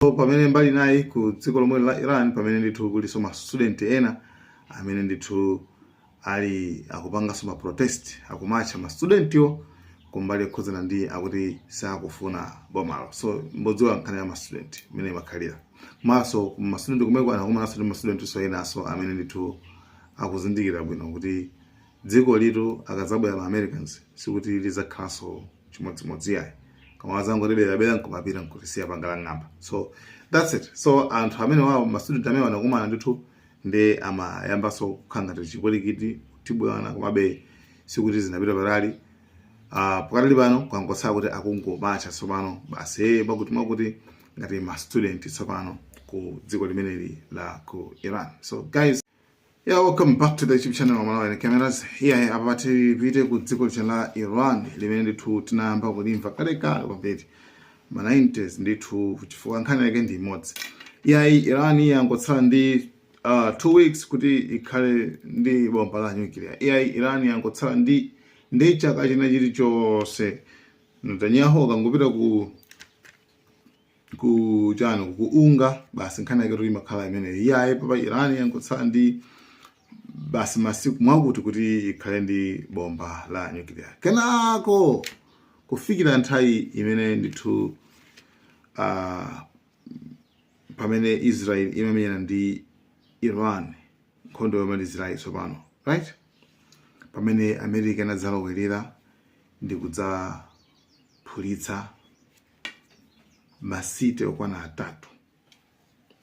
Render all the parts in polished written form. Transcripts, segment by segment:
Pamene mbali inayi ku dziko lomwe la Iran, pamene ndithu kuliso ma student ena amene ndithu ali akupanganso ma protest, akumatcha ma student wo kumbali yokhudzana ndi akuti sakufuna bomalo. So mbodziwa nkhani ya ma student imene imakhalira. Komanso ma student kumeko anakumananso ndi ma student so enaso amene ndithu akuzindikira bwino kuti dziko litu akadzabwera ma Americans sikuti lidzakhalanso chimodzimodzi yayi, koma azangotiberabera nkumapita nkutisiya panga la ng'amba. So that's it. So anthu amene wawo, ma student amene anakumana ndithu ndi amayambanso kukhala ngati chipwirikiti, kutibwana, komabe sikuti zinapita patali. Pakatali pano kwangotsala kuti akungomacha tsopano basi, mwakuti mwakuti ngati ma student tsopano ku dziko limeneli la ku Iran. So guys, yeah, welcome back to the YouTube channel Malawi Cameras. Yeah, apa tipite ku dziko lija la Iran limene ndithu tinayamba kulimva kalekale kwambiri ma 90s ndithu, chifukwa nkhani yake ndi imodzi. Iyayi, Iran yangotsala ndi 2 weeks kuti ikhale ndi bomba la nuclear. Iyayi, Iran yangotsala ndi chaka china chilichonse. Netanyahu akangopita ku chani, ku UNGA, basi nkhani yake imakhala imeneyo. Iyayi, papa Iran yangotsala ndi basi masiku mwakuti kuti ikhale ndi bomba la nuclear. Kenako kufikira nthawi imene ndithu pamene Israel imamenyana ndi Iran, nkhondo yomalizirayi tsopano, right, pamene America inadzalowerera ndi kudzaphulitsa ma city okwana atatu,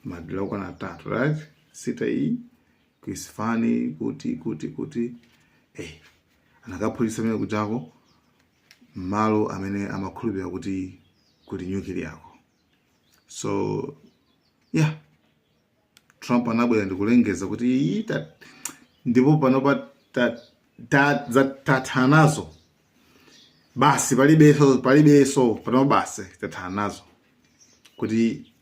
madera okwana atatu, right? City iyi ku Isfahan, kuti anakaphulitsa amene kujako malo amene amakhulupirira kuti kuli nuclear ko. So yeah, Trump anabwera ndikulengeza kuti iyi ndipo panopa tathana nazo basi, palibenso, palibenso panopa, basi tathana nazo kuti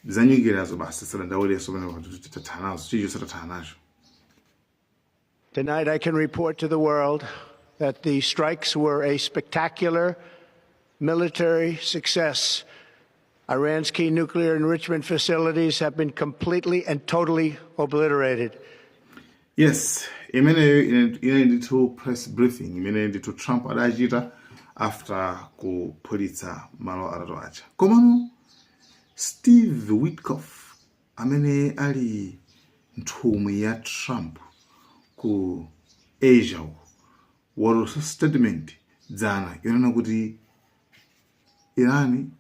za nuclear zo basi, sadandaulenso panopa, tathana nazo, chilichonse tathana nacho. Tonight, I can report to the world that the strikes were a spectacular military success. Iran's key nuclear enrichment facilities have been completely and totally obliterated. Yes, imeneyo ine ndithu press briefing imene ndithu Trump adachita after kuphulitsa malo atatu aja. Komano Steve Witkoff, amene ali nthumwi ya Trump ku Asia uko, watulutsa statement dzana yonena kuti Iran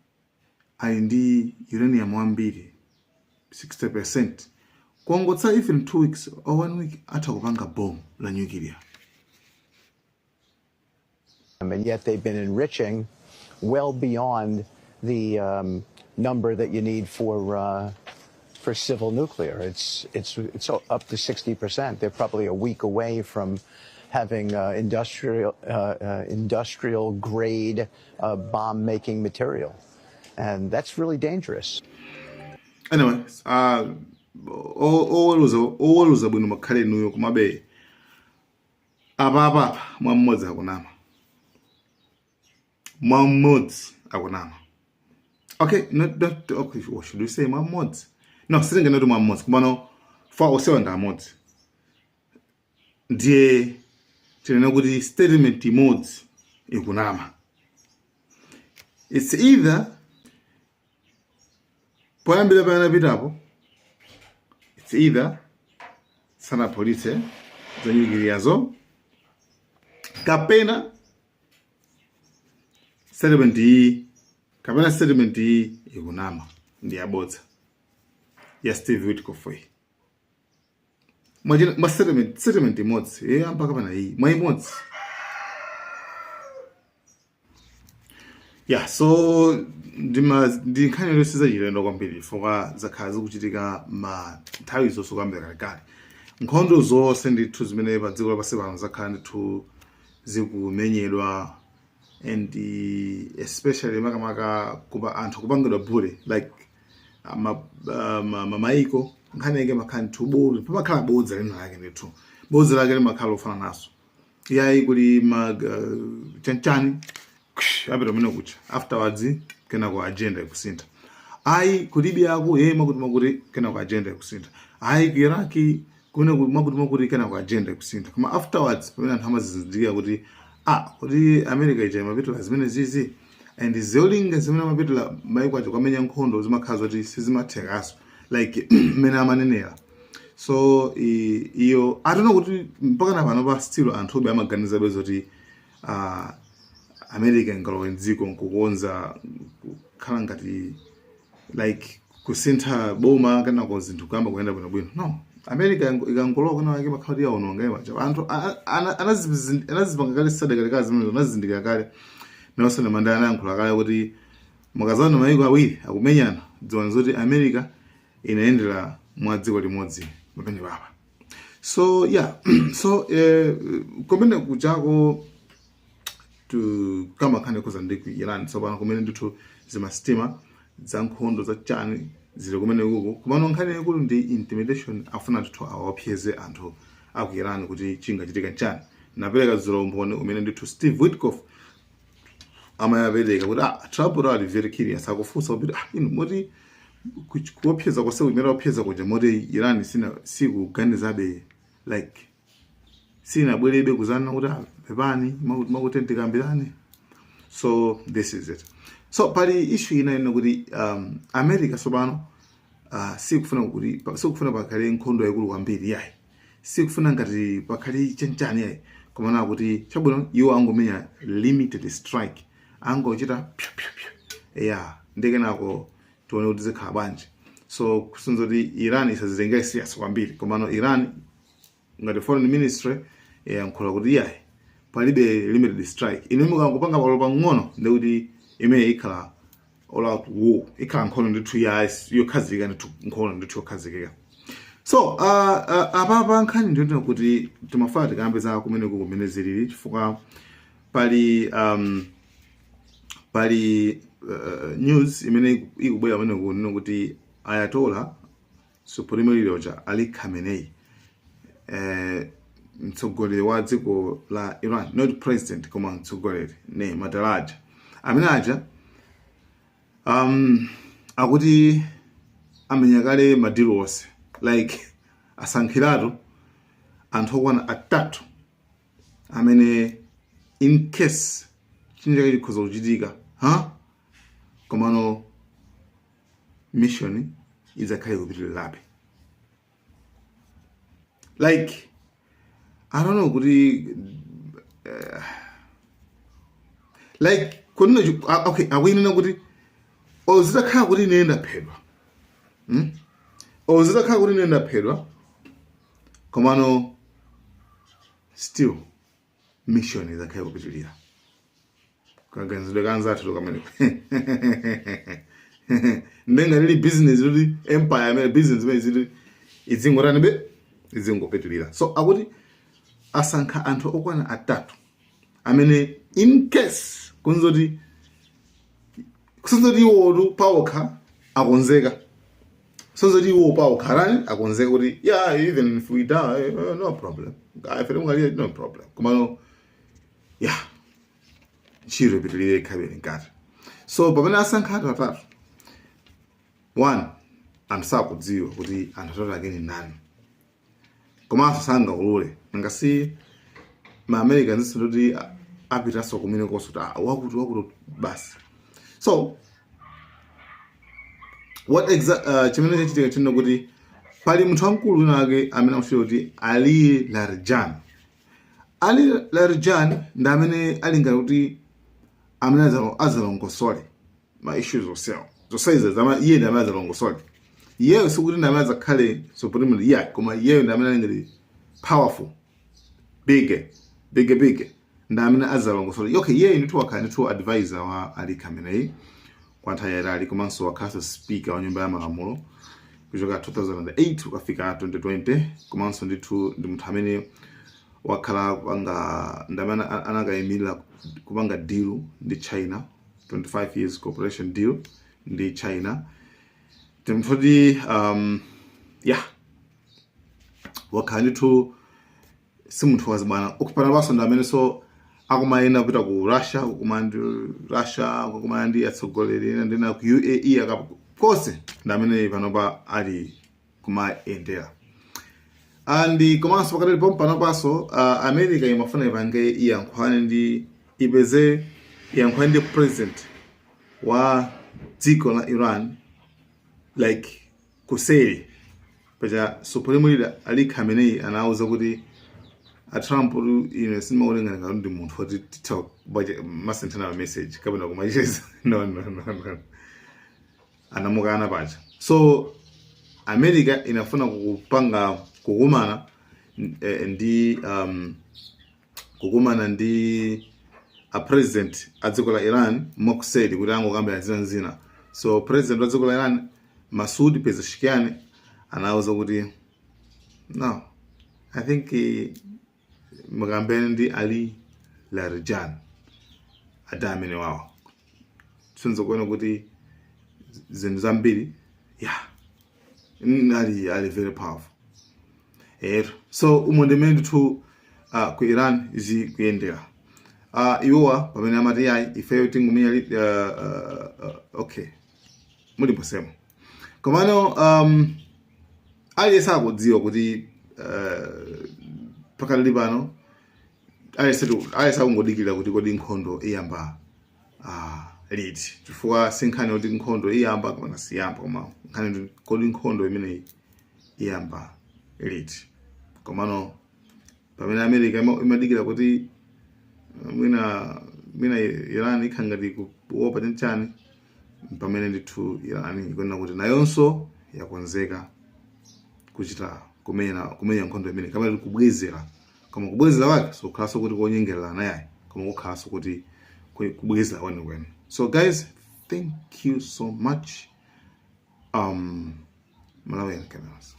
ali ndi uranium wambiri 60%, kwangotsala even 2 weeks or one week atha kupanga bomb la nuclear. And yet they've been enriching well beyond the number that you need for civil nuclear. It's up to 60%. They're probably a week away from having industrial grade bomb making material, and that's really dangerous. Anyway, oweruza bwino makhale inuyo. Komabe apapapa mwam'modzi akunama, mwam'modzi akunama. Okay, not okay, what should we say, mwam'modzi? No, sitinganoti mwam'modzi, komano fa osewa ndi amodzi. Ndiye tinene kuti statement imodzi ikunama. It's either poyambira panapitapo, it's either sanaphulitse za nuclear zo, kapena statement iyi, kapena statement iyi ikunama, ndi yabodza ya Steve Witkoff iyi. Mwa statement imodzi yoyamba kapena iyi, mwa imodzi. Yeah, so ndi nkhani yonse zachilendo kwambiri, chifukwa zakhala zikuchitika ma nthawi zonse kuyambira kalekale. Nkhondo zonse ndithu zimene pa dziko lapansi pano zakhala ndithu zikumenyedwa, and especially makamaka kupa anthu kupangidwa bully, like maiko, nkhani yake makhala ndithu bodza, pamakhala bodza lina lake ndithu, bodza lake limakhala lofana naso. Yayi, kuli ma chanchani apita umene kucha, afterwards kenako agenda ikusintha. Ayi, ku Libyako ye makuti makuti, kenako agenda ikusintha. Ayi, ku Iraki kumene makuti makuti, kenako agenda ikusintha. Koma afterwards pamene anthu amazizindikira kuti ah, kuti America ija imapitira zimene zizi and zolinga zimene amapitira maiko aja kwamenya nkhondo zimakhala zoti sizimathekaso like mmene amanenera. So iyo atona kuti mpaka na pano pa still anthu obe amaganizabe zoti America ingalowe mdziko nkukonza, kukhala ngati like kusintha boma, kenako zinthu kuyamba kuyenda bwinobwino. No, America ikangolowa kuna wake makhala kuti yaononga imaja. Anthu anazipanga kale study kalekale zimenezo, anazizindikira kale. Nelson Mandela anayankhula kale kuti mukazana mayiko awiri akumenyana, dziwani zoti America inayendera mwa dziko limodzi pamene papa. So yeah, so kumene kuchako kama nkhani kuza ndi ku Iran tsopano, kumene ndithu zimasitima za nkhondo za chani zili kumene kuko. Komano nkhani yaikulu ndi intimidation, afuna ndithu awaopseze anthu aku Iran kuti chingachitika nchani. Napereka dzulo umboni umene ndithu Steve Witkoff amayapereka kuti ah, Trump ali very curious, akufunsa kuti ah, inu moti kuopseza kwase kumene opseza kuja, moti Iran sina sikuganizabe, like sinabwerebe kuzana kuti ah, pepani, makuti makuti tikambirane. So this is it. So pali issue ina ino kuti America tsopano sikufuna kuti sikufuna pakhale nkhondo yaikulu kwambiri, yayi, sikufuna ngati pakhale chanchani, yayi, komana kuti chabwino, iwo angomenya limited strike, angochita pyu pyu pyu, yeah, ndekenako tione kuti zikhala bwanji. So kusunza kuti Iran isazitengere serious kwambiri. Komano Iran ngati foreign ministry yayankhula kuti iyayi, palibe limited strike, inu mukangopanga palo pang'ono ndikuti imene ikhala all out war, ikhala nkhondo ndithu ya yokhazikika ndithu, nkhondo ndithu yokhazikika. So apapa nkhani ndiyonena kuti timafuna tikambe za kumeneko kumene zilili, chifukwa pali news imene ikubwera kumene kunena kuti Ayatollah Supreme Leader uja Ali Khamenei, mtsogoleri wa dziko la Iran, not president koma mtsogoleri ne madalaja amene aja, akuti amenya kale ma deal onse, like asankhiratu anthu okwana atatu amene in case chinachake chikhoza kuchitika, ha, komano mission idzakhale kupitirirabe. Like I don't know kuti like kunena okay, akuyenera kuti ozitakhala kuti ine ndaphedwa, Ozitakhala kuti ine ndaphedwa, komano still mission idzakhale kupitirira. Kaganizidwe kanzathu kameneko ndenga lili business lili empire amene business imene zili idzingotani be, idzingopitirira. So akuti asankha anthu okwana atatu amene in case kunzoti kusenzoti iwotu paokha akonzeka, kusenzoti iwo paokha rani akonzeka kuti yeah, even if we die, no problem, ife timwalire, no problem, komano yeah, ntchito ipitirire, ikhalire mkati. So pamene asankha anthu atatu, one, anthu sakudziwa kuti anthu atatu ake ni ndani, komanso sangaulule. Ngasi ma Americans kuti apitanso kumene konso kuti ah, wakuti wakuti basi. So what chimene chachitika chino kuti pali munthu wamkulu wina wake amene akutchedwa kuti Ali Larijani. Ali Larijani ndi amene ali ngati kuti amene azalongosole ma issues onsewo, zonsezi zama iye ndi amene azalongosole. Iyeyo sikuti ndi amene azakhale supreme leader, koma iyeyo ndi amene ali ngati powerful, big big big, ndi amene azalongosole. Okay, iyeyo ndithu wakhala ndithu advisor wa Ali Khamenei kwa nthawi yayitali, komanso wakhalanso speaker wa nyumba ya malamulo kuchoka 2008 kukafika 2020. Komanso ndithu ndi munthu amene wakhala kupanga, ndi amene anakayimirira kupanga deal ndi China, 25 years cooperation deal ndi China. Timfuti yeah, wakhala ndithu si munthu wazibwana. Ukupana paso ndi amene so akumayenda kupita ku Russia, kukumana ndi Russia, kukumana ndi atsogoleri ena ndina ku UAE. Konse ndi amene panopa ali kumayendera. And komanso pakati pompanopanso America imafuna ipange, iyankhulane ndi, ipeze, iyankhulane ndi president wa dziko la Iran, like kuseri pacha Supreme Leader Ali Khamenei anawuza kuti a Trump, ine simakutenga ngati ndi munthu oti titha masenthana message kapena kumacheza. No, no, no, no, anamukana pacha. So America inafuna kupanga kukumana ndi kukumana ndi a president a dziko la Iran mwakuseri, kuti angokambira zina zina. So president wa dziko la Iran, Masoud Pezeshkian, anawuza kuti, "No, I think mukambene ndi Ali Larijani." Ada amene wawa sinza kuona kuti zinthu zambiri, yeah, ali very powerful ero. So umo ndimene ndithu ku Iran zikuyendera. Iwowa pamene amati, "Yayi, ifeyo tingumenya," okay, muli posemo. Komano aliyense akudziwa kuti pakadali pano aliyense akungodikirira kuti kodi nkhondo iyamba liti, chifukwa si nkhani yoti nkhondo iyamba kapena siyamba, koma nkhani yoti kodi nkhondo imeneyi iyamba liti. Komano pamene America imadikira kuti mwina Iran ikhala ngati kuopa chanchani, pamene ndithu Iran ikuona kuti nayonso yakonzeka kuchita kumenya nkhondo imene kapena kubwezera. Koma kubwezera kwake sokhalanso kuti konyengererana, yayi, koma kukhalanso kuti kubwezera kwenikweni. So guys, thank you so much. Malawian Cameras.